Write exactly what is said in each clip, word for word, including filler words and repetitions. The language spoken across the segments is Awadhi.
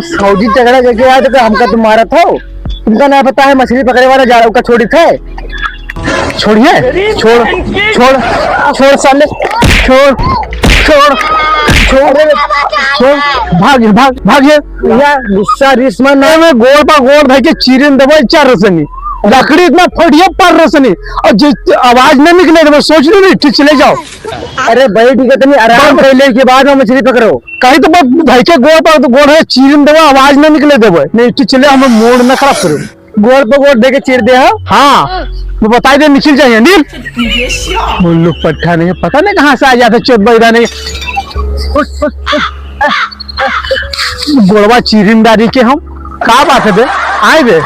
तू फौजी झगड़ा करके आए तो हमका तुम मारत हो? तुमका ना पता है मछली पकड़े वाला जा, ओका छोड़ी थे। छोड़िए, छोड़, छोड़, छोड़ साले, छोड़, छोड़, छोड़, छोड़, भाग, भाग, भाग। या गुस्सा रिस में ना में गोड़ पर गोड़ धइ के चीरिन देबो चार रसनी। लकड़ी इतना फटिया पर रसनी। और जे आवाज ना निकले तो मैं सोच लूँ, नहीं, ठीक, चले जाओ। अरे बैठ के तनी आराम कर ले, के बाद में मछली पकड़ो। कहीं तो मैं भाई के गोड़ पर गोड़ है, चीरिन देबो, आवाज ना निकले देबो। नहीं, ठीक, चले, हमें मूड ना खराब करो। गोड़ पर गोड़ दे के चीर दे हो। हाँ, वो बताई दे, निकल जाइए, नील। वो लोग पट्ठा नहीं है, पता नहीं कहाँ से आ जाते, चोद बैदा नहीं। गोड़वा चीरिन डारी के हम, का बात है बे? आए बे।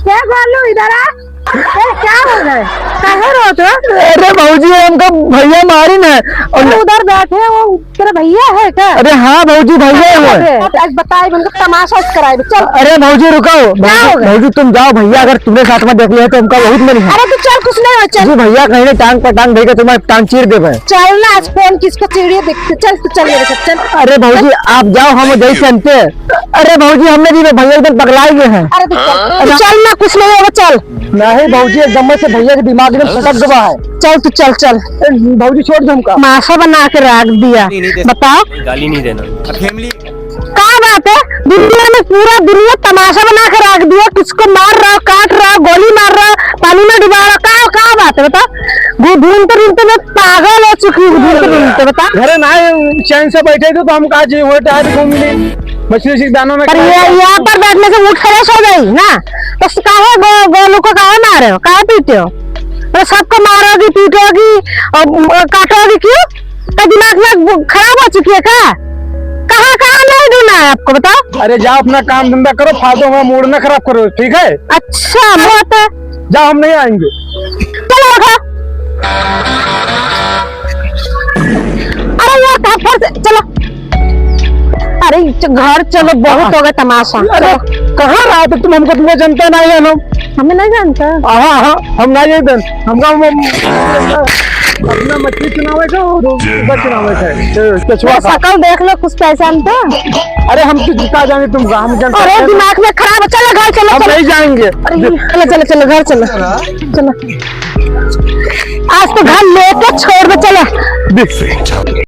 क्या बोलू इधर आ? ए, क्या हो गए? काहे रोत हो? अरे भौजी, हमका भैया मारिन है। और अरे उधर बैठे हैं, वो तेरे भैया है का? अरे हाँ भौजी, भैया ही है। अब, अब बताए, उनको तमाशा कराए, चल। अरे भौजी रुको, क्या भौजी, हो गया? भौजी तुम जाओ, भैया अगर तुमरे साथ में देख लिया तो हमका बहुत मरी है। अरे तू चल, कुछ नहीं हो, चल। जी भैया कहीं ने टांग पर टांग देके तुम्हारे टांग चीर देबे। चल ना, आज कौन किसको चीड़िए देखते, चल तू चल मेरे साथ, चल। अरे भौजी आप जाओ, हम जाई चलते। अरे भौजी हमने भी भैया एकदम पगला गए हैं। अरे तू चल, तू चल ना, कुछ नहीं होगा, चल। नहीं भौजी, एकदम से भैया के दिमाग में सटक गवा है। चल तू चल, चल। ए, भौजी छोड़ दे हमका। तमाशा बना के रख दिया। नहीं, नहीं दे सकता। बताओ। गाली नहीं देना। फैमिली। का बात है? दुनिया में पूरा दुनिया तमाशा बना के रख दिया। किसको मार रहा, काट रहा, गोली मार रहा, पानी में डुबा रहा, का, का बात है बताओ? वो ढूंढते ढूंढते मैं पागल हो चुकी हूँ, ढूंढते ढूंढते बता। घरे ना चैन से बैठे थे तो हम कहा जी वो टायर घूम ली, मछली सी दानों में पर खा ये लिया। यहाँ पर बैठने से मूड फ्रेश हो गई ना, तो काहे गो-, गोलू को काहे मारे हो, काहे पीटे हो? अरे सबको मारोगी, पीटोगी और, और काटोगी क्यों? तो दिमाग में खराब हो चुकी है क्या? कहाँ, कहाँ नहीं ढूंढना है आपको, बताओ? अरे जाओ, अपना काम धंधा करो, फालतू हमारा मूड ना खराब करो, ठीक है? अच्छा, बहुत है। जाओ, हम नहीं आएंगे। चलो उठो। अरे यार, कहाँ फंस, चलो। नहीं, च-, घर चलो, बहुत हो गया तमाशा। अरे, चलो। कहाँ रहा था तुम? हमको तुमको जानता नहीं है ना। हमें नहीं जानता। हाँ, हाँ, हम नहीं जानते। हमका हम, हम, अपना मछली चुनावे का और उधर चुनावे का है। ए, कछुआ का। शकल देख लो, कुछ पहचानते? अरे, हम तो जिता जाएंगे तुमका, हम जानते अरे, हैं। दिमाग में खराब है, चलो घर चलो, हम चलो। नहीं जाएंगे। अरे, चलो, चलो, चलो, घर चलो। चलो। आज तो घर लेके छोड़ दो, चलो। देख।